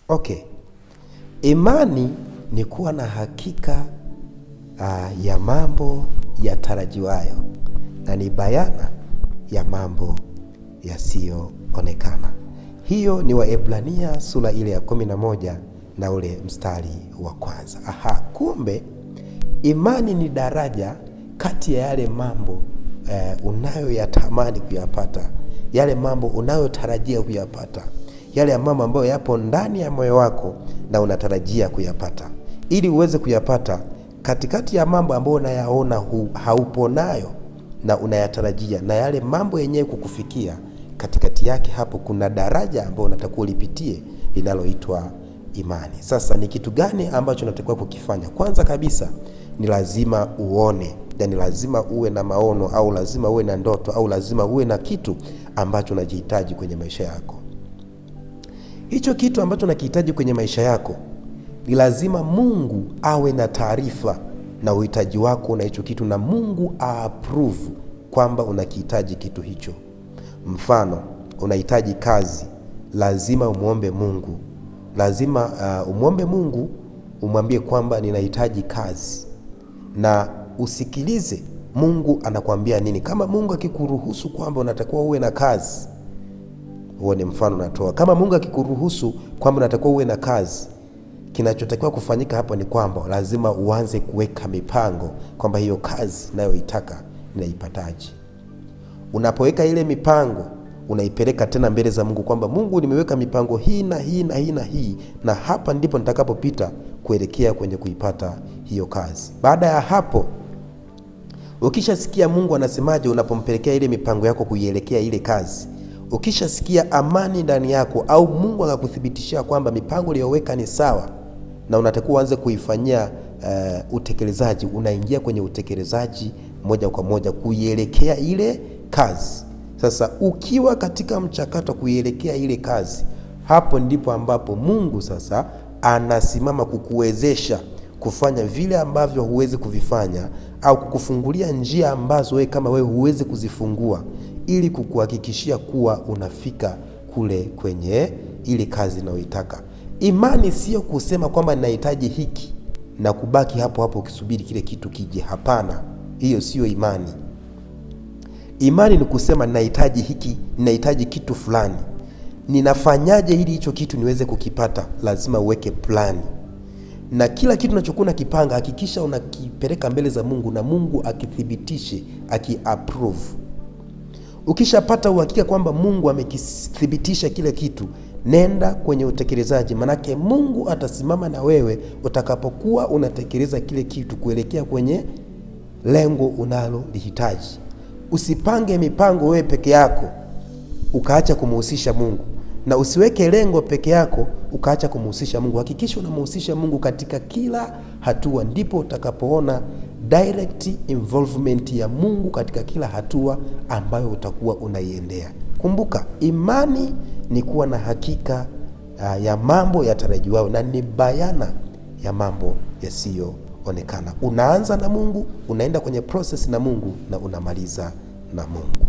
Okay, imani ni kuwa na hakika ya mambo yatarajiwayo na ni bayana ya mambo yasiyoonekana. Hiyo ni Waebrania sura ile ya 11 na ule mstari wa kwanza. Aha, kumbe imani ni daraja kati ya yale mambo unayoyatamani kuyapata, yale mambo unayotarajia kuyapata, yale mambo ambayo yapo ndani ya moyo wako na unatarajia kuyapata. Ili uweze kuyapata, katikati ya mambo ambayo unayaona haupo nayo na unayatarajia na yale mambo yenyewe kukufikia, katikati yake hapo kuna daraja ambayo unatakiwa ulipitie linaloitwa imani. Sasa ni kitu gani ambacho unatakiwa kukifanya? Kwanza kabisa ni lazima uone, yani lazima uwe na maono au lazima uwe na ndoto au lazima uwe na kitu ambacho unajihitaji kwenye maisha yako. Hicho kitu ambacho unakihitaji kwenye maisha yako ni lazima Mungu awe na taarifa na uhitaji wako na hicho kitu, na Mungu aapprove kwamba unakihitaji kitu hicho. Mfano, unahitaji kazi, lazima umwombe Mungu, lazima umwombe Mungu, umwambie kwamba ninahitaji kazi, na usikilize Mungu anakuambia nini. Kama Mungu akikuruhusu kwamba unatakiwa uwe na kazi, huo ni mfano natoa. Kama Mungu akikuruhusu kwamba unatakiwa uwe na kazi, kinachotakiwa kufanyika hapo ni kwamba lazima uanze kuweka mipango kwamba hiyo kazi nayoitaka ninaipataje. Unapoweka ile mipango unaipeleka tena mbele za Mungu kwamba Mungu, nimeweka mipango hii na hii na hii na hii, na hapa ndipo nitakapopita kuelekea kwenye kuipata hiyo kazi. Baada ya hapo, ukishasikia Mungu anasemaje unapompelekea ile mipango yako kuielekea ile kazi, ukishasikia amani ndani yako au Mungu akakuthibitishia kwamba mipango uliyoweka ni sawa na unatakiwa uanze kuifanyia utekelezaji, unaingia kwenye utekelezaji moja kwa moja kuielekea ile kazi. Sasa ukiwa katika mchakato kuielekea ile kazi, hapo ndipo ambapo Mungu sasa anasimama kukuwezesha kufanya vile ambavyo huwezi kuvifanya au kukufungulia njia ambazo wewe kama wewe huwezi kuzifungua ili kukuhakikishia kuwa unafika kule kwenye ile kazi unayoitaka. Imani sio kusema kwamba ninahitaji hiki na kubaki hapo hapo ukisubiri kile kitu kije. Hapana, hiyo siyo imani. Imani ni kusema ninahitaji hiki, ninahitaji kitu fulani, ninafanyaje ili hicho kitu niweze kukipata? Lazima uweke plani, na kila kitu unachokuwa unakipanga hakikisha unakipeleka mbele za Mungu na Mungu akithibitishe, akiapprove. Ukishapata uhakika kwamba Mungu amekithibitisha kile kitu, nenda kwenye utekelezaji, manake Mungu atasimama na wewe utakapokuwa unatekeleza kile kitu kuelekea kwenye lengo unalolihitaji. Usipange mipango wewe peke yako ukaacha kumuhusisha Mungu, na usiweke lengo peke yako ukaacha kumuhusisha Mungu. Hakikisha unamuhusisha Mungu katika kila hatua, ndipo utakapoona direct involvement ya Mungu katika kila hatua ambayo utakuwa unaiendea. Kumbuka, imani ni kuwa na hakika ya mambo yatarajiwayo na ni bayana ya mambo yasiyoonekana. Unaanza na Mungu, unaenda kwenye process na Mungu na unamaliza na Mungu.